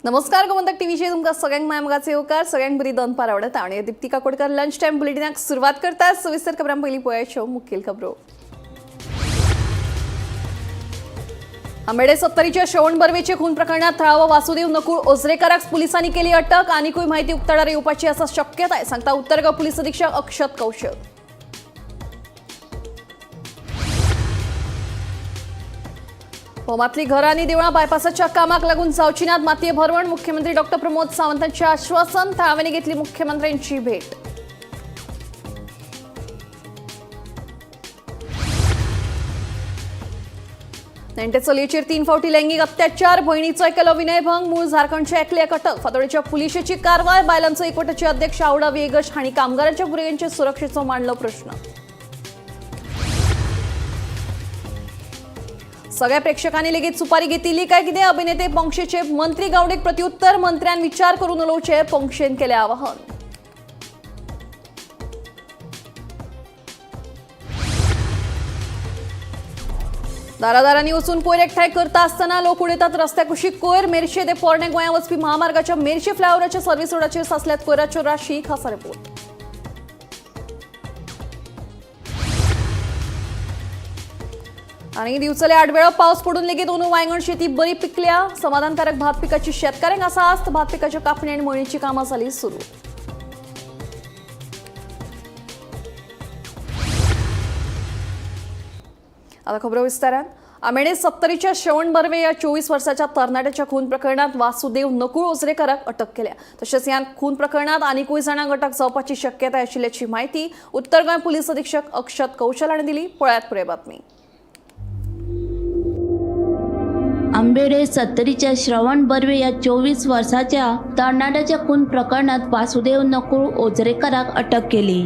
नमस्कार, गोमंतक टीव्हीचेर तुमकां सगळ्यांक माय मोगाचे येवकार. सगळ्यांक बरी दनपार आवडटा आनी दीप्ती काकोडकर लंच टायम बुलेटिनाक सुरवात करता. सविस्तर खबरां पयलीं पळयाच्यो मुखेल खबरो. आंबेडे सत्तरीच्या श्रवण बर्वेचे खून प्रकरणात थळावो वासुदेव नकुळ ओझरेकराक पुलिसांनी केली अटक. आनिकूय माहिती उक्ताडार येवपाची आसा शक्यताय, सांगता उत्तर गोंय पुलीस अधीक्षक अक्षत कौशल. भोमातली घरां आनी देवळां बायपासाच्या कामाक लागून जावची नात मातये भरवण. मुख्यमंत्री डॉक्टर प्रमोद सावंतांचे आश्वासन. थळाव्यांनी घेतली मुख्यमंत्र्यांची भेट. नेण्टे चलयेचेर 3 फावटी लैंगिक अत्याचार, भयणीचोय केलो विनयभंग. मूळ झारखंडचे एकल्याक अटक. फातोडेच्या पुलिशेची कारवाय. बायलांचो एकवटाचे अध्यक्ष आवडा वेगश हांणी कामगारांच्या भुरग्यांचे सुरक्षेचो मांडलो प्रश्न. सगळ्या प्रेक्षकांनी लेगीत सुपारी घेतिल्ली काय कितें? अभिनेते पोंक्षेचे मंत्री गावडेक प्रत्युत्तर. मंत्र्यान विचार करून उलोवचे, पोंक्षेन केले आवाहन. दारादारांनी वचून कोयर एकठांय करता आसतना लोक उडयतात रस्त्या कुशीक कोयर. मेरशे ते पोरणे गोंया वचपी महामार्गाच्या मेरशे फ्लायओव्हराच्या सर्व्हिस रोडाचेर साचल्यात कोयराच्यो राशी. खासा रिपोर्ट. आणि दिवचले आडवेळो पावस पडून लेगीत अंदू वायंगण शेती बरी पिकल्या. समाधानकारक भात पिकाची शेतकऱ्यांक आसा आस्त. भात पिकाच्या कापणी आणि मळणीची कामां जाली सुरू. आता खबरो विस्तारान. आमेणे सत्तरीच्या श्रवण बर्वे या 24 वर्साच्या तरणाट्याच्या खून प्रकरणात वासुदेव नकुळ ओझरेकराक अटक केल्या. तशेंच ह्या खून प्रकरणात आनिकूय जाणांक अटक जावपाची शक्यताय आशिल्ल्याची माहिती उत्तर गोंय पुलीस अधीक्षक अक्षत कौशल हांणी दिली. पळयात पुराय बातमी. आंबेडे सत्तरीच्या श्रवण बर्वे या 24 वर्साच्या तरणाट्याच्या खून प्रकरणात वासुदेव नकुळ ओझरेकराक अटक केली.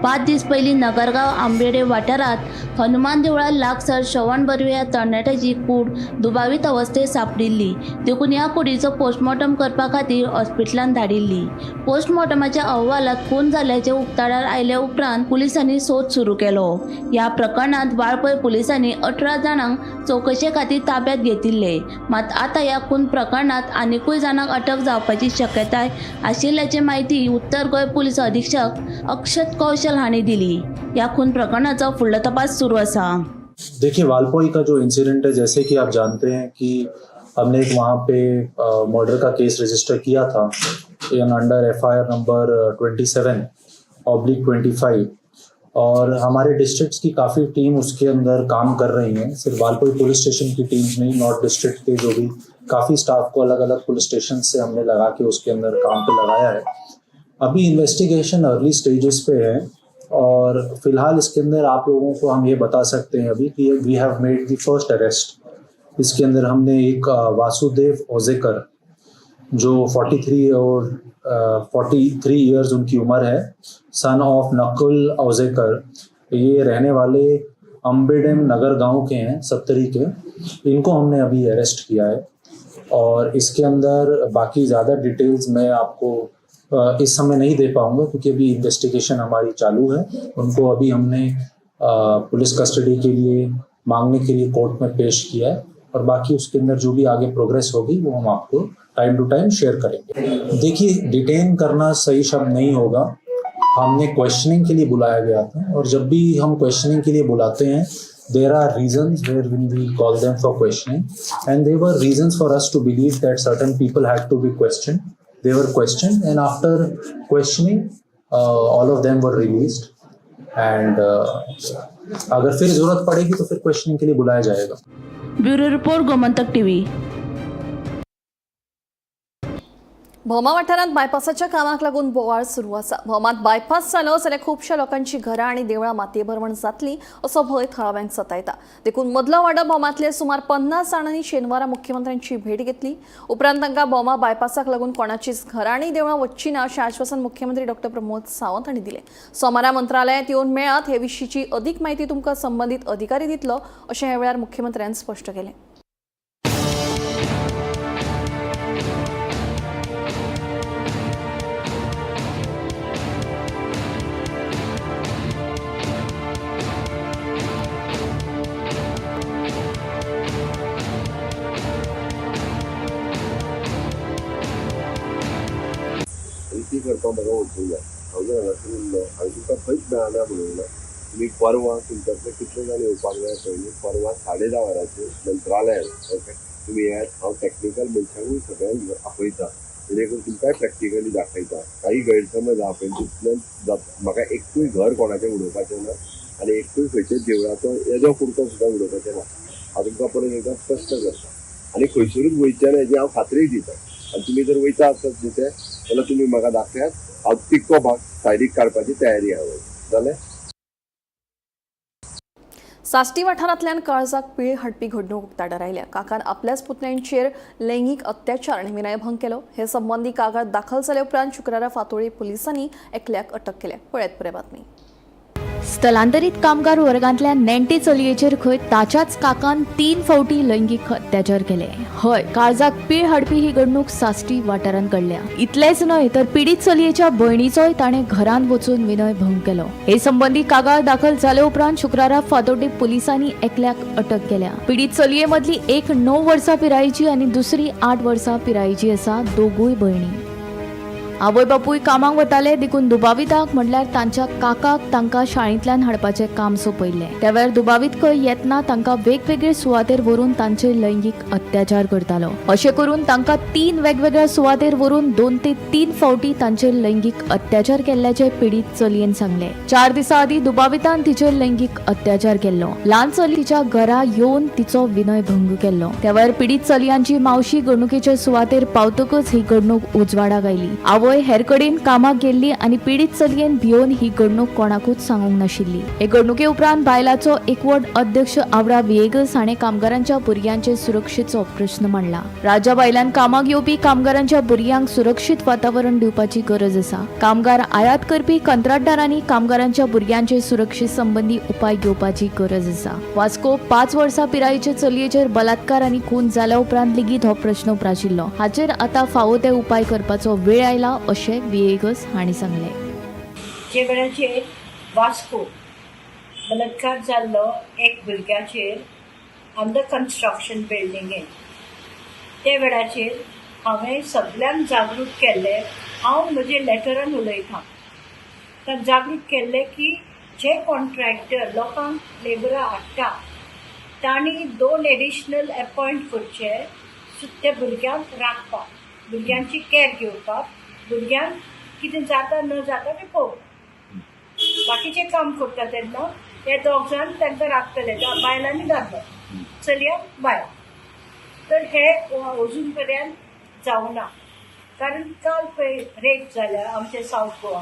5 दीस पयलीं नगरगांव आंबेडे वाठारांत हनुमान देवळा लागसर श्रवण बर्वे ह्या तरणाट्याची कूड दुबावीत अवस्थेत सांपडिल्ली. देखून ह्या कुडीचो पोस्टमॉर्टम करपा खातीर हॉस्पिटलांत धाडिल्ली. पोस्टमॉर्टमाच्या अहवालात खून जाल्ल्याचें उक्ताडार आयले उपरांत पुलिसांनी सोद सुरू केलो. ह्या प्रकरणात वाळपय पुलिसांनी 18 जाणांक चवकशे खातीर ताब्यात घेतिल्ले. मात आतां ह्या खून प्रकरणात आनिकूय जाणांक अटक जावपाची शक्यताय आशिल्ल्याची माहिती उत्तर गोंय पुलीस अधीक्षक अक्षत कौशल हांणी दिली. ह्या खून प्रकरणाचो फुडलो तपास सुरू आसा. देखिए, वालपोई का जो इंसिडेंट है, जैसे कि आप जानते हैं कि हमने एक वहाँ पे मर्डर का केस रजिस्टर किया था in under FIR number 27/25 और हमारे डिस्ट्रिक्ट्स की काफ़ी टीम उसके अंदर काम कर रही हैं. सिर्फ वालपोई पुलिस स्टेशन की टीम्स नहीं, नॉर्थ डिस्ट्रिक्ट के जो भी काफ़ी स्टाफ को अलग अलग पुलिस स्टेशन से हमने लगा के उसके अंदर काम पे लगाया है. अभी इन्वेस्टिगेशन अर्ली स्टेजेस पे है और फिलहाल इसके अंदर आप लोगों को हम ये बता सकते हैं अभी कि we have made the first arrest. इसके अंदर हमने एक वासुदेव ओजेकर, जो 43 और 43 इयर्स उनकी उम्र है, सन ऑफ नकुल ओजेकर, ये रहने वाले अम्बेडेम नगर गांव के हैं, सत्तरी के. इनको हमने अभी अरेस्ट किया है और इसके अंदर बाकी ज़्यादा डिटेल्स मैं आपको इस समय नहीं दे पाऊंगा क्योंकि अभी इन्वेस्टिगेशन हमारी चालू है. उनको अभी हमने पुलिस कस्टडी के लिए मांगने के लिए कोर्ट में पेश किया है और बाकी उसके अंदर जो भी आगे प्रोग्रेस होगी वो हम आपको टाइम टू टाइम शेयर करेंगे. देखिए, डिटेन करना सही शब्द नहीं होगा. हमने क्वेश्चनिंग के लिए बुलाया गया था और जब भी हम क्वेश्चनिंग के लिए बुलाते हैं, there are reasons where when we call them for questioning and there were reasons for us to believe that certain people had to be questioned. They were questioned and after questioning all of them were released and अगर फिर जरूरत पड़ेगी तो फिर questioning K लिए बुलाया जाएगा. Bureau report, Gomantak TV. Bhoma वाठारांत बायपासाच्या कामाक लागून बोवाळ सुरू आसा. भोमात बायपास जालो जाल्यार खुबश्या लोकांची घरां आनी देवळां मातये भरवण जातली असो भंय थळाव्यांक सतायता. देखून मदलो वाडो भोमांतले सुमार 50 जाणांनी शेनवारा मुख्यमंत्र्यांची भेट घेतली. उपरांत तांकां भोमा बायपासाक लागून कोणाचीच घरां आनी देवळां वचची ना अशें आश्वासन मुख्यमंत्री डॉक्टर प्रमोद सावंत हांणी दिलें. सोमारा मंत्रालयांत येवन मेळात, हे विशींची अदीक माहिती तुमकां संबंदीत अधिकारी दितलो अशें ह्या वेळार मुख्यमंत्र्यान स्पश्ट केलें. विनंती करपाक म्हाका वचूंक जाय. हांव जर हांगासर उरलो, हांवें तुमकां खंयच मेळना म्हणूंक ना. तुमी परवां तुमच्यांतले कितले जाण येवपाक जाय पयलीं परवां 10:30 वरांचेर मंत्रालयान, ओके, तुमी येयात. हांव टॅक्निकल मनशांकूय सगळ्यांक आपयता, जेणे करून तुमकांय प्रॅक्टिकली दाखयता. काही गैरसमज आहा पळय तितल्यान जाता. म्हाका एकूय घर कोणाचें उडोवपाचें ना आनी एकूय खंयच्या देवळाचो येदो कुडको सुद्दां उडोवपाचें ना. हांव तुमकां परत एकदां स्पश्ट करता आनी खंयसरूच वयचें ना हेजी हांव खात्री दिता. आनी तुमी जर वयता आसत न्ही ते जाल्यार तुमी म्हाका दाखयात, हांव तितको भाग सायडीक काडपाची तयारी आहा. जालें. साश्टी वाठारांतल्यान काळजाक पीळ हाडपी घडणूक उक्ताडार आयल्या. काकान आपल्याच पुतण्यांचेर लैंगीक अत्याचार आनी विनयभंग केलो. हे संबंदी कागाळ दाखल जाले उपरांत शुक्रारा फातोळी पुलिसांनी एकल्याक अटक केल्या. पळयात पुराय बातमी. स्थलांतरीत कामगार वर्गांतल्या नेण्टे चलयेचेर खंय ताच्याच काकान 3 फावटी लैंगीक अत्याचार केले. हय, काळजाक पीळ हाडपी ही घडणूक साश्टी वाठारांत घडल्या. इतलेंच न्हय तर पिडीत चलयेच्या भयणीचोय ताणें घरांत वचून विनय भंग केलो. हे संबंदी कागाळ दाखल जाले उपरांत शुक्रारा फातोड्डे पुलिसांनी एकल्याक अटक केल्या. पिडीत चलये मदली एक 9 वर्सां पिरायेची आनी दुसरी 8 वर्सां पिरायेची आसा. दोगूय भयणी. आवय बापूय कामाक वताले देखून दुबाविताक म्हणल्यार तांच्या काकाक तांकां शाळेंतल्यान हाडपाचें काम सोंपयल्लें. त्या वेळार दुबावीत खंय येतना तांकां वेगवेगळे सुवातेर व्हरून तांचेर लैंगीक अत्याचार करतालो. अशें करून तांकां 3 वेगवेगळ्या सुवातेर व्हरून 2 ते 3 फावटी तांचेर लैंगीक अत्याचार केल्ल्याचें पिडीत चलयेन सांगलें. 4 दिसां आदीं दुबावितान तिचेर लैंगीक अत्याचार केल्लो. ल्हान चली तिच्या घरा येवन तिचो विनयभंग केल्लो. त्या वेळार पिडीत चलयांची मावशी घडणुकेचे सुवातेर पावतकच ही घडणूक उजवाडाक आयली. आवय हेर कडेन कामाक गेल्ली आनी पिडीत चलयेन भियोवन ही घडणूक कोणाकूच सांगूंक नाशिल्ली. हे घडणुके उपरांत बायलाचो एकवट अध्यक्ष आवडा विएगस हाणें कामगारांच्या भुरग्यांचे सुरक्षेचो प्रश्न मांडला. राज्या भायल्यान कामाक येवपी कामगारांच्या भुरग्यांक सुरक्षीत वातावरण दिवपाची गरज आसा. कामगार आयात करपी कंत्राटदारांनी कामगारांच्या भुरग्यांचे सुरक्षे संबंदी उपाय घेवपाची गरज आसा. वास्को 5 वर्सां पिरायेचे चलयेचेर बलात्कार आनी खून जाल्या उपरांत लेगीत हो प्रश्न उप्राशिल्लो. हाचेर आतां फावो ते उपाय करपाचो वेळ आयला अशें विएगस हांणी सांगलें. जे वेळाचेर वास्को बलात्कार जाल्लो एक भुरग्याचेर अंडर कन्स्ट्रक्शन बिल्डिंगेन, ते वेळाचेर हांवें सगल्यांक जागृत केल्लें. हांव म्हजे लेटरान उलयतां, तर जागृत केल्लें की जे कॉन्ट्रॅक्टर लोकांक लेबरां हाडटा तांणी 2 एडिशनल एपॉयंट करचे त्या भुरग्यांक राखपाक, भुरग्यांची कॅर घेवपाक, भुरग्यांक कितें जाता न जाता तें पळोवपाक. बाकीचें काम करता तेन्ना हे 2 जाण तांकां राखतले, बायलांनी दादलो, चलयांक बायल. तर हे अजून पर्यंत जावना, कारण काल पळय रेप जाल्या आमच्या सावथ गोवा,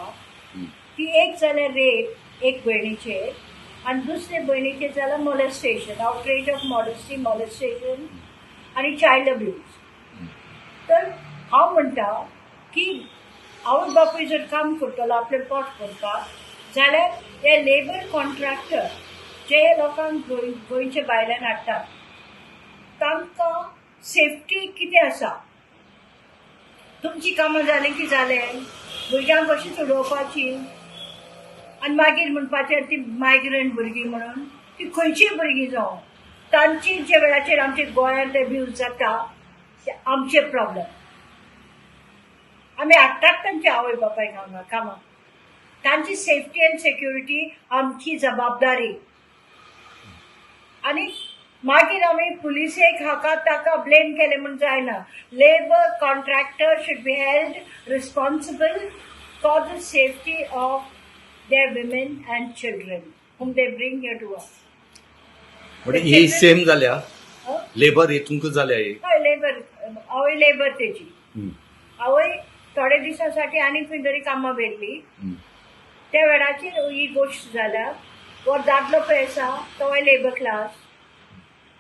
ती एक जाल्या रेप एक भयणीचेर आनी दुसरे भयणीचेर जाल्या molestation, outrage of modesty, molestation आनी चायल्ड अब्यूज. तर हांव म्हणटा की आवय बापूय जर काम करतलो आपलें पोट भरपाक जाल्यार हे लेबर कॉन्ट्रॅक्टर जे लोकांक गोंयच्या भायल्यान हाडटात तांकां सेफ्टी कितें आसा? तुमची कामां जालीं की जालें, भुरग्यांक कशीं उडोवपाची आनी मागीर म्हणपाचें ती मायग्रंट भुरगीं म्हणून, ती खंयचीय भुरगीं जावं, तांची जे वेळाचेर आमच्या गोंयांत एब्यूज जाता ते आमचे प्रॉब्लम. आमी हाडटात तांच्या आवय बापायक हांगा कामाक, तांची सेफ्टी अँड सेक्युरिटी आमची जबाबदारी. आनी मागीर आमी पुलिसेक हाका ताका ब्लेम केलें म्हूण जायना. Labour contractor should be held responsible for the safety of their women and children whom they bring here to work. म्हणजे ही सेम जाल्या लेबर हितूंक जाल्या ही. हय, लेबर, आवय लेबर तेजी आवय थोडे दिसांसाठी आनी खंय तरी कामां व्हेल्ली. त्या वेळाचेर ही गोश्ट जाल्या. हो दादलो पळय आसा तोय लेबर क्लास,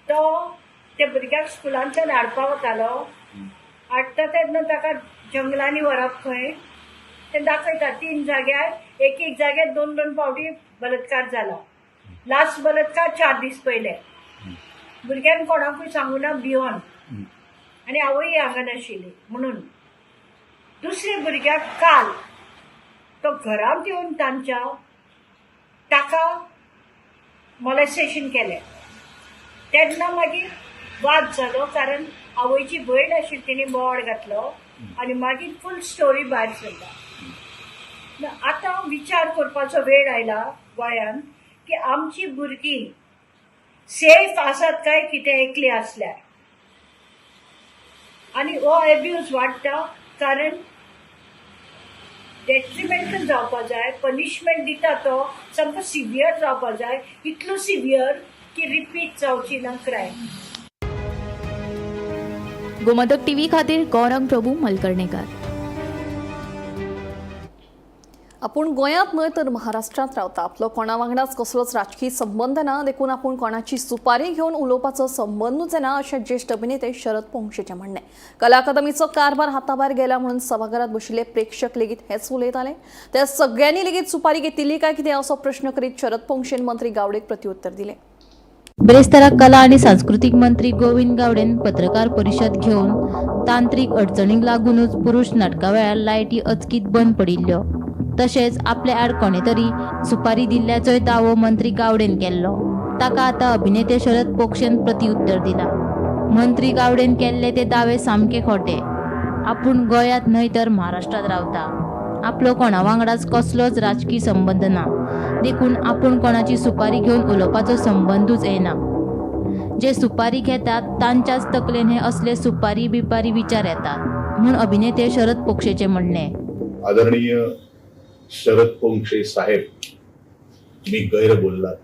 तो त्या भुरग्याक स्कुलांतल्यान हाडपाक वतालो. हाडटा तेन्ना ताका जंगलांनी व्हरप खंय ते दाखयता. 3 जाग्यार, एक एक जाग्यार 2 2 फावटी बलात्कार जाला. लास्ट बलात्कार 4 दीस पयले. भुरग्यान कोणाकूय सांगूना भियोन, आनी आवय हांगा नाशिल्ली म्हणून. दुसऱ्या भुरग्याक काल तो घरांत येवन तांच्या ताका मॉलेस्टेशन केलें. तेन्ना मागीर वाद जालो, कारण आवयची भयण आशिल्ली तिणें बोवाळ घातलो आनी मागीर फूल स्टोरी भायर सरला. आतां विचार करपाचो वेळ आयला गोंयान की आमची भुरगीं सेफ आसात काय कितें एकली आसल्यार. आनी हो एब्यूज वाडटा कारण डेट्रिमेंटल जावपा जाय, पनिशमेंट दिता तो सामको सिवियर जावपा जाय, इतलो सिवियर की रिपीट जावची ना क्रायम. गोमंतक टीव्ही खातीर गौरंग प्रभू मलकर्णेकर. आपूण गोंयांत न्हय तर महाराष्ट्रांत रावता. आपलो कोणा वांगडाच कसलोच राजकीय संबंद ना, देखून आपूण कोणाची सुपारी घेवन उलोवपाचो संबंदूच येना अशें ज्येश्ठ अभिनेते शरद पोंक्षेचें म्हणणें. कला अकादमीचो कारभार हाताभायर गेला म्हणून सभाघरांत बशिल्ले प्रेक्षक लेगीत हेच उलयताले. त्या सगळ्यांनी लेगीत सुपारी घेतिल्ली काय कितें असो प्रश्न करीत शरद पोंक्षेन मंत्री गावडेक प्रत्युत्तर दिलें. बिरेस्तारा कला आनी सांस्कृतीक मंत्री गोविंद गावडेन पत्रकार परिशद घेवन तांत्रीक अडचणींक लागूनच पुरुष नाटका वेळार लायटी अचकीत बंद पडिल्ल्यो, तशेंच आपले आड कोणे तरी सुपारी दिल्ल्याचोय दावो मंत्री गावडेन केल्लो. ताका आतां अभिनेते शरद पोक्षेन प्रतिउत्तर दिला. मंत्री गावडेन केल्ले ते दावे सामके खोटे. आपूण गोंयांत न्हय तर महाराष्ट्रांत रावता. आपलो कोणा वांगडाच कसलोच राजकी संबंद ना, देखून आपूण कोणाची सुपारी घेवन उलोवपाचो संबंदूच येना. जे सुपारी घेतात तांच्याच तकलेन हे असले सुपारी बिपारी विचार येतात म्हूण अभिनेते शरद पोक्षेचे म्हणणें. आदरणीय शरद पोंक्षे साहेब, तुम्ही गैर बोललात.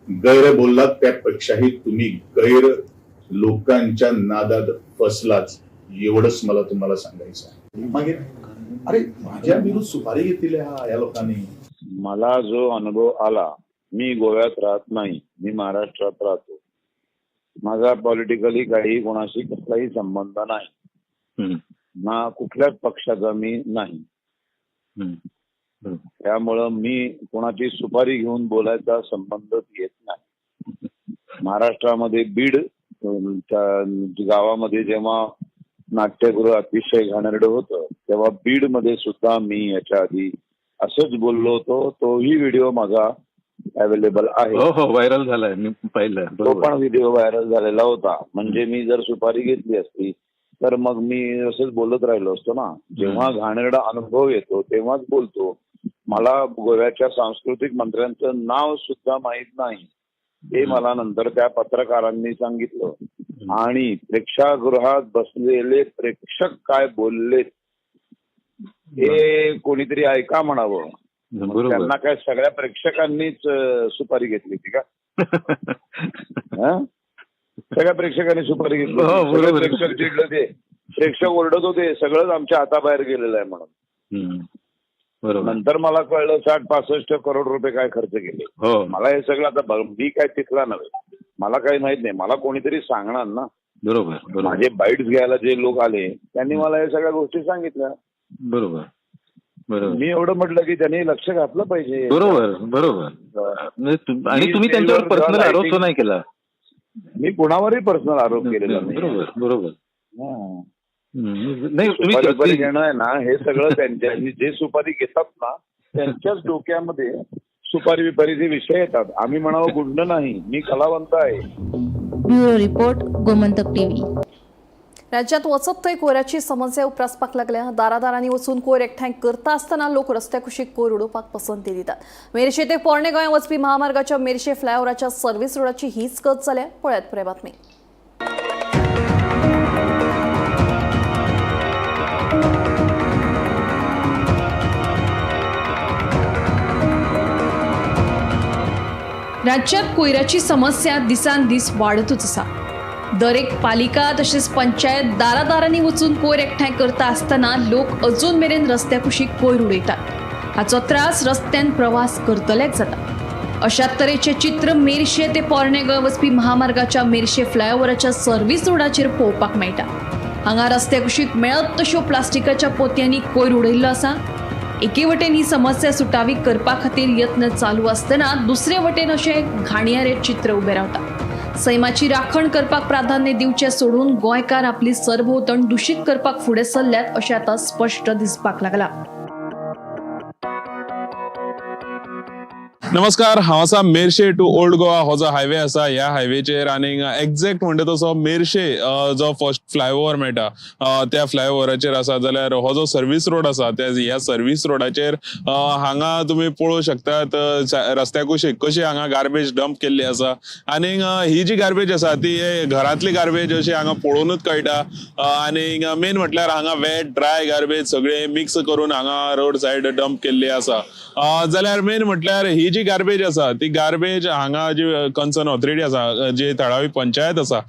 गैर बोललात त्यापेक्षाही तुम्ही गैर लोकांच्या नादात फसलाच, एवढंच मला तुम्हाला सांगायचं आहे. मागीर अरे माझ्या विरुद्ध सुपारी घेतली हा या लोकांनी. मला जो अनुभव आला, मी गोव्यात राहत नाही, मी महाराष्ट्रात राहतो. माझा पॉलिटिकली काही कोणाशी कसलाही संबंध नाही ना, कुठल्याच पक्षाचा मी नाही. त्यामुळं मी कोणाची सुपारी घेऊन बोलायचा संबंधच येत नाही. महाराष्ट्रामध्ये बीड गावामध्ये जेव्हा नाट्यगृह अतिशय घाणेरडं होतं तेव्हा बीडमध्ये सुद्धा मी याच्या आधी असंच बोललो होतो. तोही व्हिडिओ माझा अवेलेबल आहे. हो हो, व्हायरल झालाय, मी पाहिलं. तो पण व्हिडिओ व्हायरल झालेला होता. म्हणजे मी जर सुपारी घेतली असती तर मग मी असंच बोलत राहिलो असतो ना. जेव्हा घाणेरडा अनुभव येतो तेव्हाच बोलतो. मला गोव्याच्या सांस्कृतिक मंत्र्यांचं नाव सुद्धा माहित नाही, ते मला नंतर त्या पत्रकारांनी सांगितलं. आणि प्रेक्षागृहात बसलेले प्रेक्षक काय बोलले हे कोणीतरी ऐका म्हणावं. त्यांना काय सगळ्या प्रेक्षकांनीच सुपारी घेतली होती का? सगळ्या प्रेक्षकांनी सुपारी घेतली, प्रेक्षक चिडले होते, प्रेक्षक ओरडत होते, सगळंच आमच्या हाताबाहेर गेलेलं आहे म्हणून. नंतर मला कळलं 60-65 करोड रुपये काय खर्च केले. मला हे सगळं आता मी काय तिथला नव्हे, मला काही माहित नाही, मला कोणीतरी सांगणार ना. बरोबर. माझे बाईट्स घ्यायला जे लोक आले त्यांनी मला हे सगळ्या गोष्टी सांगितल्या. बरोबर बरोबर. मी एवढं म्हटलं की त्यांनी लक्ष घातलं पाहिजे. बरोबर बरोबर. आणि तुम्ही त्यांच्यावर पर्सनल आरोप तो नाही केला? मी कोणावरही पर्सनल आरोप केलेला नाही. बरोबर बरोबर. नाही, सुपारी घेणं आहे ना हे सगळं त्यांच्या, जे सुपारी घेतात ना त्यांच्याच डोक्यामध्ये सुपारी बिपारीचे विषय येतात. आम्ही म्हणावं गुंड नाही, मी कलावंत आहे. Bureau report, Gomantak TV. राज्यात वचत थंय कोयराची समस्या उप्रासपाक लागल्या. दारादारांनी वचून कोयर एकठांय करता आसतना लोक रस्त्या कुशीक कोयर उडोवपाक पसंती दितात. मेरशे ते पोरणे गोंय वचपी महामार्गाच्या मेरशे फ्लायओव्हराच्या सर्व्हिस रोडाची हीच गत जाल्या. पळयात पुराय बातमी. राज्यात कोयराची समस्या दिसान दीस वाडतूच आसा. दरेक पालिका तशेंच पंचायत दारादारांनी वचून कोयर एकठांय करता आसतना लोक अजून मेरेन रस्त्या कुशीक कोयर उडयतात. हाचो त्रास रस्त्यान प्रवास करतल्याक जाता. अशा तरेचें चित्र मेरशे ते पोरणे गोंय वचपी महामार्गाच्या मेरशे फ्लायओव्हराच्या सर्व्हिस रोडाचेर पळोवपाक मेळटा. हांगा रस्त्या कुशीक मेळत तश्यो प्लास्टिकाच्या पोतयांनी कोयर उडयल्लो आसा. एके वटेन ही समस्या सुटावी करपा खातीर यत्न चालू आसतना दुसरे वटेन अशें घाणयारें चित्र उबें रावता. सैमाची राखण करपाक प्राधान्य दिवचें सोडून गोंयकार आपली सरभोंवतण दुशीत करपाक फुडें सरल्यात अशें आतां स्पश्ट दिसपाक लागलां. नमस्कार, हांव आसा मेरशे टू ओल्ड गोवा हो जो हायवे आसा ह्या हायवेचेर आनी एग्जॅक्ट म्हणटा तसो मेरशे जो फर्स्ट फ्लायओवर मेळटा त्या फ्लायओवराचेर आसा. जाल्यार हो जो सर्वीस रोड आसा त्या ह्या सर्वीस रोडाचेर हांगा तुमी पळोवंक शकतात रस्त्या कुशीक कशी हांगा गार्बेज डंप केल्ली आसा आनी ही जी गार्बेज आसा ती घरांतली गार्बेज अशी हांगा पळोवनूच कळटा. आनी मेन म्हटल्यार हांगा वेट ड्राय गार्बेज सगळे मिक्स करून हांगा रोड सायड डंप केल्ली आसा. जाल्यार मेन म्हटल्यार ही जी गार्बेज आसा ती गार्बेज हांगा जी कन्सर्न ऑथॉरिटी आसा, जी थळावी पंचायत आसा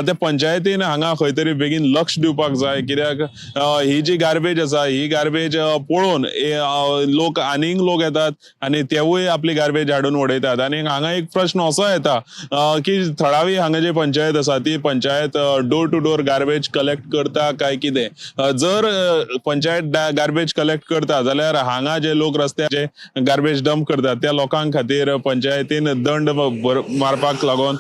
त्या पंचायतीन हांगा खंय तरी बेगीन लक्ष दिवपाक जाय. कित्याक ही जी गार्बेज आसा ही गार्बेज पळोवन लोक आनीक लोक येतात आनी तेवूय आपली गार्बेज हाडून उडयतात. आनी हांगा एक प्रश्न असो येता की थळावी हांगा जी पंचायत आसा ती panchayat door to door garbage collect करता काय कितें. जर पंचायत गार्बेज कलेक्ट करता जाल्यार हांगा जे लोक रस्त्याचे गार्बेज डंप करतात त्या लोकां खातीर पंचायतीन दंड मारपाक लागून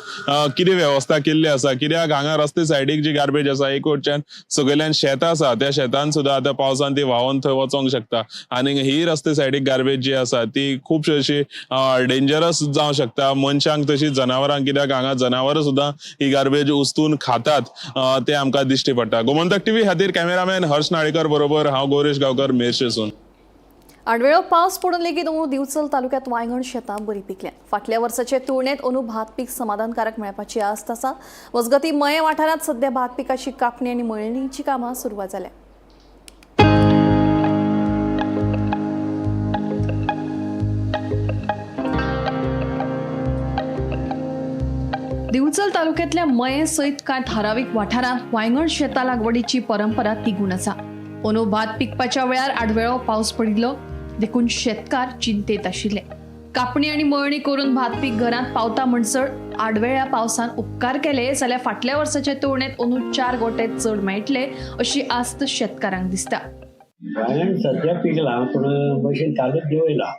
कितें वेवस्था केल्ली आसा. कित्याक हांगा रस्ते सायडीक जी गार्बेज आसा एक वटच्यान सगळ्यान शेत आसा त्या शेतान सुद्दां आतां पावसान ती व्हांवोन थंय वचोंक शकता आनी ही रस्ते सायडीक गार्बेज जी आसा ती खूब अशी डेंजरस जावं शकता मनशांक तशी जनावरांक. कित्याक हांगा जनावरां सुद्दां ही गार्बेज उस्तून खातात ते आमकां दिश्टी पडटा. गोमंतक टीव्ही खातीर कॅमेरामॅन हर्ष नाळेकर बरोबर हांव गौरेश गांवकर, मेरशेसून. आडवेळो पावस पडून लेगीत अंदू दिवचल तालुक्यात वायंगण शेतां बरी पिकल्यात. फाटल्या वर्साचे तुळनेत अंदू भात पीक समाधानकारक मेळपाची आस्त आसा. मजगतीं मये वाठारांत सध्या भात पिकाची कापणी आनी मळणीची कामां सुरवात जाल्या. दिवचल तालुक्यातल्या मये सयत कांय थारावीक वाठारांत वायंगण शेतां लागवडीची परंपरा तिगून आसा. अंदू भात पिकपाच्या वेळार आडवेळो पावस पडिल्लो देखून शेतकार चिंतेत आशिल्ले. कापणी आनी मळणी करून भात पीक घरांत पावता म्हणसर आडवेळ्या पावसान उपकार केले जाल्यार फाटल्या वर्साच्या तुळनेत अंदू 4 गोटे चड मेळटले अशी आस्त शेतकारांक दिसता. वांयगण सद्या पिकलां पूण मशीन कालूच देंवयलां.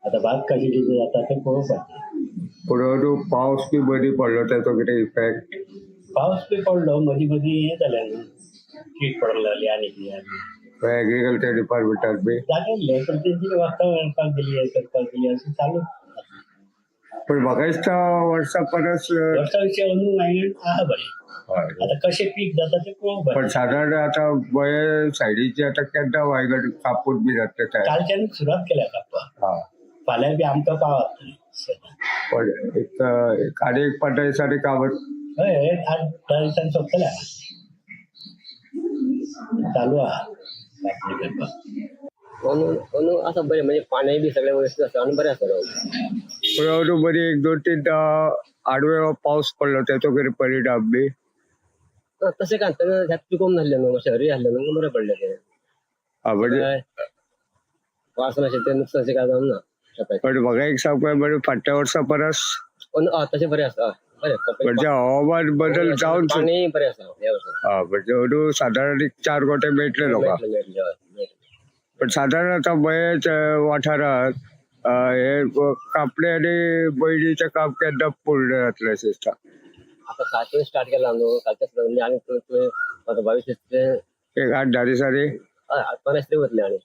आतां भात कशें कितें जाता तें पळोवपाचें. पूण पावस बी मदीं पडलो तेचो कितें इफेक्ट? पावस बी पडलो मदीं मदीं हें जालें न्हू, कीट पडूंक लागली आनी कितें आनी एग्रीकल्चर डिपार्टमेंटाक बी जागयल्लें पण तेंची वखदां मेळपाक गेली हें करपाक गेली अशें चालू. पण म्हाका दिसता वर्सा परस वर्सा विशीं अंदू वांयगण आहा बरें. आतां कशें पीक जाता तें पळोवपाचें. पण सादारण आतां बरे सायडीचे आतां केन्ना वांयगण कापून बी जातलें तयार? कालच्यान सुरवात केल्या कापपाक, फाल्यां बी आमकां पावत. पण एक आनी एक 15 दिसांनी कामत. हय, 8-10 दिसांनी सोंपतलें, चालू आहा कापणी करपाक. अंदू आसा बरें, म्हणजे पाणी बी सगळें व्यवस्थीत आसा आनी बरें आसा. पूण अंदू बरी 1-2-3 आडवेळो पावस पडलो तेचो कितें परिणाम बी? तशें काय तेन्ना ह्यात पिकोवंक नासलें न्हू, मातशें हरी आसलें न्हू, बरें पडलें तें. म्हणजे पावस मातशें तें नुकसान अशें काय जावंक ना. पण म्हाका एक सांगपाक म्हणजे फाटल्या वर्सा परस तशें बरें आसा. बरें म्हणजे हवामान बदल जावन पाणी बरें आसा ह्या वर्सा. म्हणजे अंदू सादारण 4 गोटे मेळटले लोकांक. पण सादारण आतां मयेच्या वाठारांत हे कापणी आनी बयणीचें काम केन्ना पूर्ण जातलें अशें दिसता? आतां कालच्यान स्टार्ट केलां न्हू, कालच्यान आनी आतां 22 एक 8-10 दिसांनी 8-15 दिसांनी वतलें आनी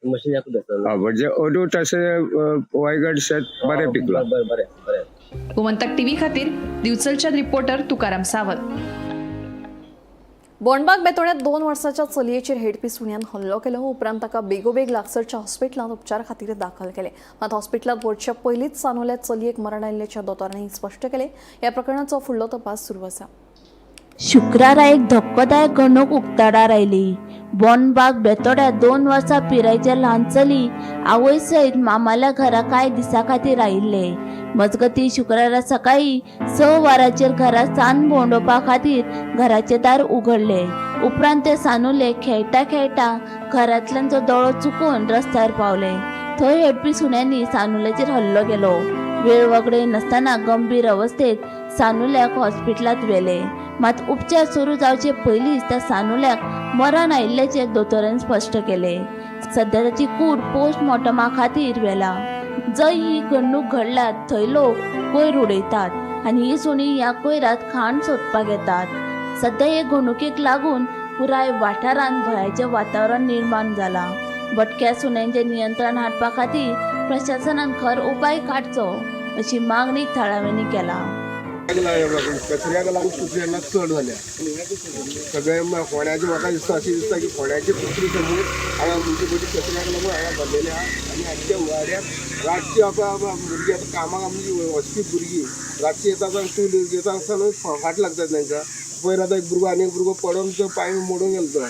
मशीन एकूच आसा. म्हणजे अंदू तशें वायगण शेत बरें पिकलां. बरें बरें बरें. गोमंतक टीव्ही खातीर दिवचलच्या रिपोर्टर तुकाराम सावंत. बोंडबाग बेतोड्यात 2 वर्साच्या चलयेचेर हेडपी सुण्यान हल्लो केलो. उपरांत ताका बेगोबेग लागसरच्या हॉस्पिटलांत उपचार खातीर दाखल केले. मात हॉस्पिटलांत व्हरचे पयलींच सानुल्या चलयेक मरण आयिल्ल्याच्या दोतोरांनी स्पश्ट केलें. ह्या प्रकरणाचो फुडलो तपास सुरू आसा. शुक्रारा एक धक्कोदायक घडणूक उक्ताडार आयली. बोंडबाग बेतोड्या 2 वर्सां पिरायेचे ल्हान चली आवय सयत मामाल्या घरा कांय दिसां खातीर आयिल्ले. मजगतीं शुक्रारा सकाळीं 6 वरांचेर घरा सान भोंवडोवपा खातीर घराचें दार उगडलें. उपरांत ते सानुले खेळटा खेळटा घरांतल्यान दोळो चुकोवन रस्त्यार पावले. थंय हेडपी सुण्यांनी सानुल्याचेर हल्लो केलो. वेळ वगडय नासतना गंभीर अवस्थेत सानुल्याक हॉस्पिटलांत व्हेले. मात उपचार सुरू जावचे पयलींच त्या सानुल्याक मरण आयिल्ल्याचें दोतोरान स्पश्ट केलें. सध्या ताची कूड पोस्टमॉर्टमा खातीर व्हेला. जंय ही घडणूक घडल्या थंय लोक कोयर उडयतात आनी ही सुणीं ह्या कोयरांत खाण सोदपाक येतात. सध्या हे घडणुकेक लागून पुराय वाठारांत भंयाचें वातावरण निर्माण जालां. भटक्या सुण्यांचें नियंत्रण हाडपा खातीर प्रशासनान खर उपाय काडचो अशी मागणी थळाव्यांनी केला. कचऱ्याक लागून कुत्री हांगा चड जाल्या. सगळे फोंड्याचे म्हाका दिसता, अशें दिसता की फोंड्याचे कुत्री सगळी हांगा म्हणजे कचऱ्याक लागून हांगा भरलेले आहा. आनी आमच्या वाड्याक रातची आतां भुरगीं आतां कामाक आमची वचपी भुरगीं रातची येता आसतना टू येता आसतना फाट लागतात तांकां. पयर आतां एक भुरगो आनी एक भुरगो पडोन तो पांय मोडून गेलो तो.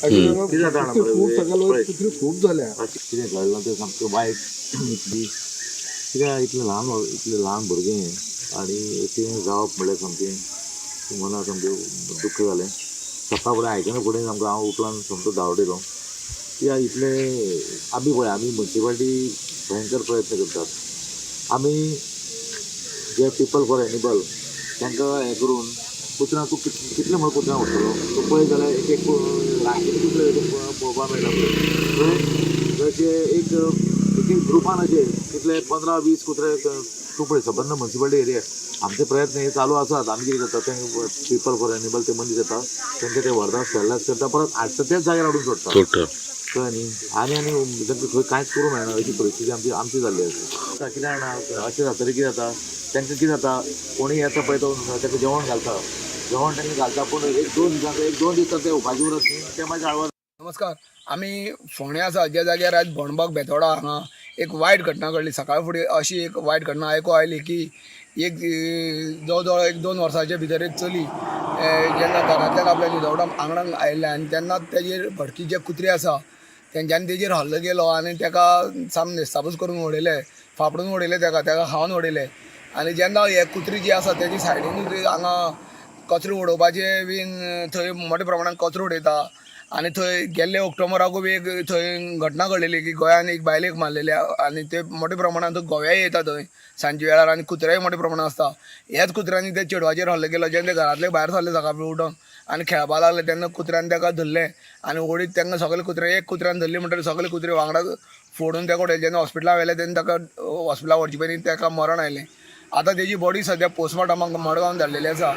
अशें खूब सगळे कुत्री खूब जाल्या. कितें घडलां तें सामकें वायट. इतली कित्याक इतलें ल्हान इतलें ल्हान भुरगें आनी तें जावप म्हणल्यार सामकें मनाक सामकें दुख्ख जालें. सकाळ फुडें आयकना फुडें सामको हांव उठलो सामको धांवडेलो. कित्याक इतलें आमी पळय आमी मुन्सिपाल्टी भयंकर प्रयत्न करतात. आमी जे पिपल फॉर एनिमल तांकां हें करून कुत्र्यां तूं कितलें म्हणून कुत्र्यां व्हरतलो. तूं पळयत जाल्यार एक एक रातीन कुत्रे पळोवपाक मेळटा पळय. थंय एक एक ग्रुपान अशे कितले 15-20 कुत्रे तूं पळय सबंद मुन्सिपाल्टी एरिया. आमचे प्रयत्न हे चालू आसात. आमी कितें करता ते पिपल फॉर एनिमल ते मनीस येता तांकां ते व्हरता स्टरलायज करता परत हाडटा त्याच जाग्यार हाडून सोडटा. कळ्ळें न्ही. आनी आनी तांकां खंय कांयच करूंक मेळना अशी परिस्थिती आमची आमची जाल्ली आसा. कितें जाणा अशें जातकीर कितें जाता तांकां कितें जाता कोणूय येता पळय तो तांकां जेवण घालता. जेवण तांकां घालता पूण एक दोन दिसांक एक दोन दीस ते उपाशी उरत न्ही ते मागीर आळवा. नमस्कार, आमी फोंडें आसा ज्या जाग्यार आयज बोणबाग बेतोडा हांगा एक वायट घटना घडली. सकाळ फुडें अशी एक वायट घटना आयकूंक आयली की एक जवळ जवळ 1-2 वर्सांच्या भितर एक चली जेन्ना घरांतल्यान आपल्या न्हिदवटा आंगणान आयिल्लें आनी तेन्ना तेजेर भटकी जे कुत्रे आसा तेंच्यांनी तेजेर हल्लो केलो आनी तेका साम नेस्तापूस करून उडयलें, फापडून उडयलें, तेका तेका खावन उडयलें. आनी जेन्ना हे कुत्री जी आसा तेजी सायडीनूच हांगा कचरो उडोवपाचें बीन थंय मोठ्या प्रमाणान कचरो उडयता. आनी थंय गेल्ले ऑक्टोबराकूय बी एक थंय घटना घडलेली की गोंयान एक बायलेक मारलेली आनी ते मोठ्या प्रमाणान गोव्याय येता थंय सांजे वेळार आनी कुत्रेय मोठ्या प्रमाणान आसता. ह्याच कुत्र्यांनी ते चेडवाचेर हल्लो केलो. जेन्ना ते घरांतले भायर सरले सकाळीं उठोन आनी खेळपाक लागले तेन्ना कुत्र्यान ताका धरलें आनी ओडीत तांकां सगळे कुत्रे एक कुत्र्यान धरली म्हणटकीर सगळे कुत्रे वांगडा फोडून ताका उडयले. जेन्ना हॉस्पिटलान व्हेले तेन्ना ताका हॉस्पिटलान व्हरचे पयलीं ताका मरण आयलें. आतां तेजी बॉडी सद्या पोस्टमॉर्टमाक मडगांव धाडलेली आसा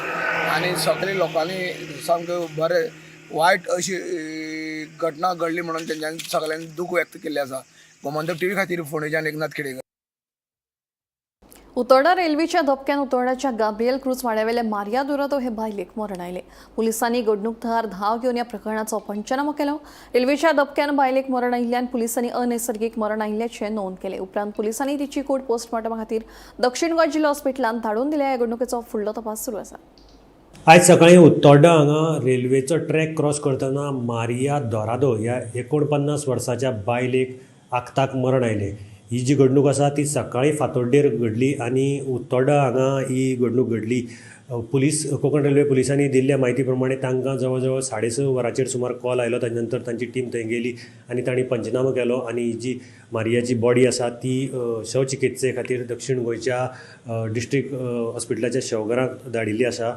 आनी सगळे लोकांनी सामकें बरें वायट अशी घटना घडली म्हणून तेंच्यांनी सगळ्यांनी दूख व्यक्त केल्लें आसा. गोमंतक टीव्ही खातीर फोंडेच्यान एकनाथ खेडेकर. उतोर्डा रेल्वेच्या धपक्यान उतोर्डाच्या गाब्रियल क्रूज वाड्यावेल्या मारिया दुरादो हे बायलेक मरण आयलें. पुलिसांनी घडणूक थळार धांव घेवन ह्या प्रकरणाचो पंचनामो केलो. रेल्वेच्या धपक्यान बायलेक मरण आयिल्ल्यान पुलिसांनी अनैसर्गीक मरण आयिल्ल्याचें नोंद केलें. उपरांत पुलिसांनी तिची कूड पोस्टमॉर्टमा खातीर दक्षिण गोंय जिल्लो हॉस्पिटलांत धाडून दिल्या. ह्या घडणुकेचो फुडलो तपास सुरू आसा. आयज सकाळीं उत्तोर्डा हांगा रेल्वेचो ट्रॅक क्रॉस करतना मारिया दोरादो ह्या 49 वर्साच्या बायलेक आक्ताक मरण आयलें. ही जी घडणूक आसा ती सकाळीं फातोड्डेर घडली आनी उत्तोर्डा हांगा ही घडणूक घडली. पुलीस कोंकण रेल्वे पुलिसांनी दिल्ल्या म्हायती प्रमाणे तांकां जवळ जवळ 6:30 वरांचेर सुमार कॉल आयलो. ताच्या नंतर तांची टीम थंय गेली आनी तांणी पंचनामो केलो आनी ही जी मारियाची बॉडी आसा ती शवचिकित्से खातीर दक्षिण गोंयच्या डिस्ट्रिक्ट हॉस्पिटलाच्या शवघरांत धाडिल्ली आसा.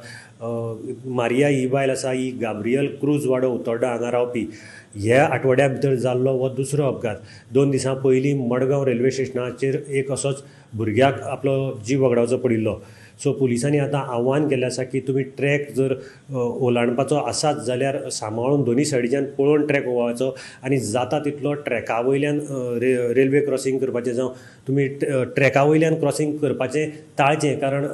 मारिया ही बायल आसा ही गाब्रियल क्रूज वाडो उत्तोर्डा हांगा रावपी. ह्या आठवड्या भितर जाल्लो हो दुसरो अपघात. 2 दिसां पयलीं मडगांव रेल्वे स्टेशनाचेर एक असोच भुरग्याक आपलो जीव वगडावचो पडिल्लो. सो पुलिसांनी आतां आव्हान केल्लें आसा की तुमी ट्रॅक जर ओलांडपाचो आसाच जाल्यार सांबाळून दोनी सायडीच्यान पळोवन ट्रॅक ओवाळचो आनी जाता तितलो ट्रॅका वयल्यान रेल्वे क्रॉसींग करपाचें जावं तुमी ट्रॅका वयल्यान क्रॉसींग करपाचें टाळचें, कारण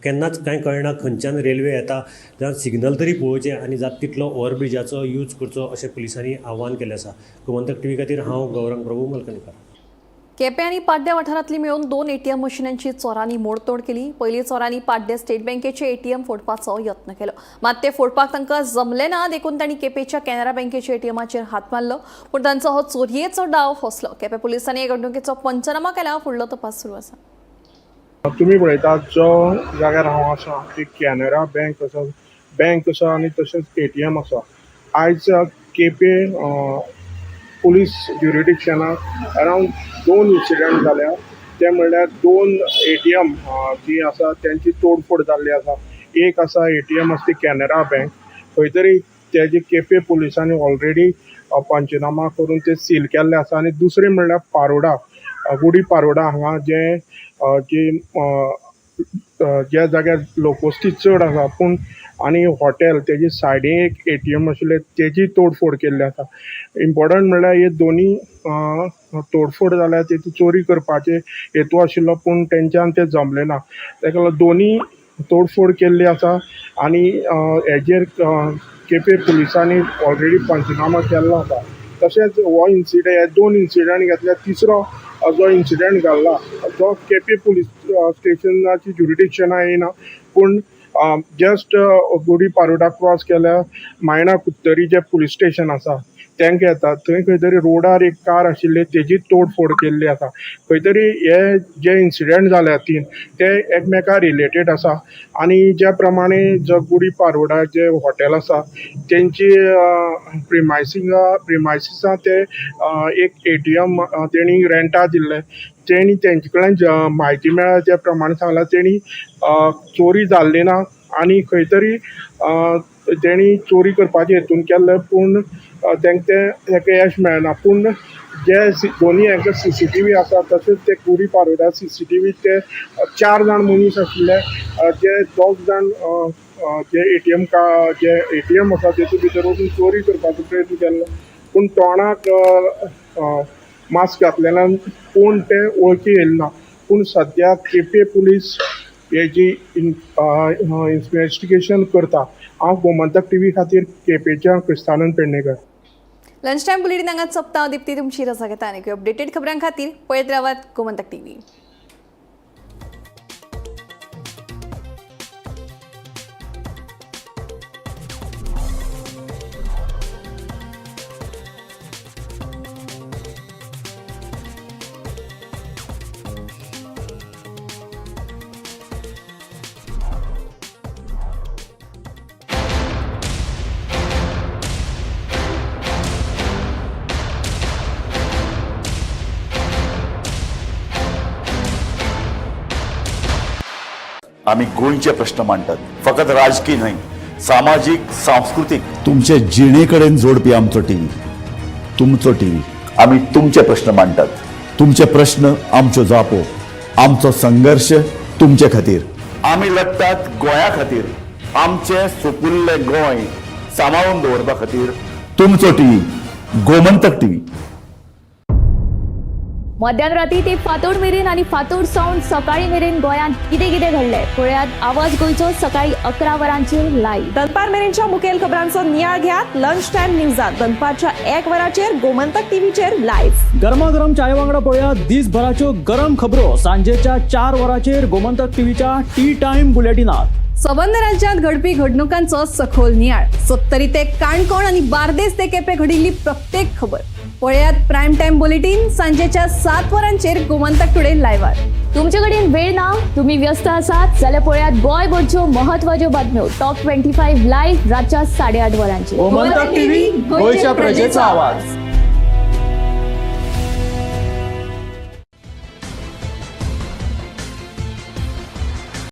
केन्नाच कांय कळना खंयच्यान रेल्वे येता. जावं सिग्नल तरी पळोवचें आनी जाता तितलो ओवरब्रिजाचो यूज करचो अशें पुलिसांनी आव्हान केल्लें आसा. गोमंतक टीव्ही खातीर हांव गौरंग प्रभू मलकणकार. केपें आनी पाड्ड्या वाठारांतली मेळून 2 एटीएम मशिनांची चोरांनी मोडतोड केली. पयलीं चोरांनी पाड्ड्या स्टेट बँकेचे एटीएम फोडपाचो यत्न केलो, मात ते फोडपाक तांकां जमलें ना. देखून तांणी केपेंच्या कॅनरा बँकेच्या एटीएमाचेर हात मारलो, पूण तांचो हो चोरयेचो डाव फसलो. केपें पुलिसांनी हे घडणुकेचो पंचनामा केला. फुडलो तपास सुरू आसा. तुमी पळयतात जो जाग्यार हांव आसा ती कॅनरा बँक आसा, बँक आसा आनी तशेंच एटीएम आसा. आयज केपें पुलीस ज्युरिडिक्शनाक अरावंड 2 इन्सिडंट जाल्या. ते म्हणल्यार 2 ATM जी आसा तेंची तोडफोड जाल्ली आसा. एक आसा ATM आसा ती कॅनरा बँक, खंय तरी तेजे केपें पुलिसांनी ऑलरेडी पंचनामा करून ते सील केल्ले आसा. आनी दुसरें म्हणल्यार पारोडा, गुडी पारोडा हांगा जे जी ज्या जाग्यार लोकवस्ती चड आसा पूण आनी हॉटेल तेजी सायडीन एक ATM आशिल्लें तेजी तोडफोड केल्ली आसा. इम्पॉर्टंट म्हणल्यार हे दोनी तोडफोड जाल्या तेतून चोरी करपाचे हेतू आशिल्लो, पूण तेंच्यान तें जमलें ना. तेका लागून दोनी तोडफोड केल्ली आसा आनी हेजेर केपें पुलिसांनी ऑलरेडी पंचनामा केल्लो आसा. तशेंच हो इन्सिडंट, हे दोन इन्सिडंट घेतल्या, तिसरो जो इन्सिडंट घडला तो केपें पुलीस स्टेशनाची ज्युरिडिक्शना येना, पूण जस्ट गुडी पारोडा क्रॉस केल्या मायणा कुत्तरी जें पुलीस स्टेशन आसा तांकां येता. थंय खंय तरी रोडार एक कार आशिल्ली तेजी तोडफोड केल्ली आसा. खंय तरी हे जे इन्सिडंट जाल्या तीन ते एकमेका रिलेटेड आसा आनी ज्या प्रमाणे जो गुडी पारोडा जे हॉटेल आसा तेंची प्रिमायसिसा ते एक ATM तेणी रेंटा दिल्लें. तेणी तेंचे कडल्यान म्हायती मेळ्ळ्या त्या प्रमाणे सांगलां तेणी चोरी जाल्ली ना आनी खंय तरी तेणी चोरी करपाचे हेतून केल्लें, पूण तांकां तें ताका यश मेळना. पूण जे दोनी हांकां CCTV आसा तशेंच ते गुडी पारोडा CCTV ते 4 जाण मनीस आशिल्ले, जे 2 जाण जे ATM जे ATM आसा तेतून भितर वचून चोरी करपाचो प्रयत्न केल्लो, पूण तोंडाक मास्क घातलेल्यान कोण ते वळखी येयले ना. पूण सद्या केपें पुलीस हेजी इन्वेस्टिगेशन करता. हांव गोमंतक टीव्ही खातीर केपेंच्यान क्रिस्तानंद पेडणेकर. लंच टायम बुलेटिन हांगाच सोंपता. दीप्ती तुमची रजा घेता आनी अपडेटेड खबरां खातीर पळयत रावात गोमंतक टीव्ही. आम्ही गोंयचे प्रश्न मांडटात, फकत राजकीय न्हय, सामाजीक, सांस्कृतीक, तुमचे जिणेकडेन जोडपी आमचो टीव्ही, तुमचो टीव्ही. आम्ही तुमचे प्रश्न मांडटात, तुमचे प्रश्न आमच्यो जापो, आमचो संघर्ष तुमचे खातीर. आमी लढटात गोंया खातीर, आमचे सुपुल्ले गोंय सांबाळून दवरपा खातीर. तुमचो टीव्ही, गोमंतक टीव्ही. मध्यान राती ते फातोड मेरेन आनी फातोड सावन सकाळी मेरेन गोंयांत कितें कितें घडलें पळयात आवाज गोंयचो सकाळी 11 वरांचेर लायव्ह. दनपार मेरेनच्या मुखेल खबरांचो नियाळ घेयात लंच टायम न्यूजात दनपारच्या 1 वराचेर गोमंतक टीव्हीचेर लायव्ह. गरमागरम चाये वांगडा पळयात दिसभराच्यो गरम खबरो सांजेच्या 4 वरांचेर गोमंतक टीव्हीच्या टी टायम बुलेटिनात. सबंद राज्यांत घडपी घडणुकांचो सखोल नियाळ, सत्तरी ते काणकोण आनी बार्देस ते केपें घडिल्ली प्रत्येक खबर पळयात प्रायम टायम बुलेटीन सांजेच्या 7 वरांचेर गोमंतक टुडे लायव्हार. तुमचे कडेन वेळ ना, तुम्ही व्यस्त आसात जाल्यार पळयात गोंयभरच्यो महत्वाच्यो बातम्यो टॉप 25 लायव्ह रातच्या 8:30 वरांचेर. गोमंतक टीव्ही, गोंयच्या प्रजेचो आवाज.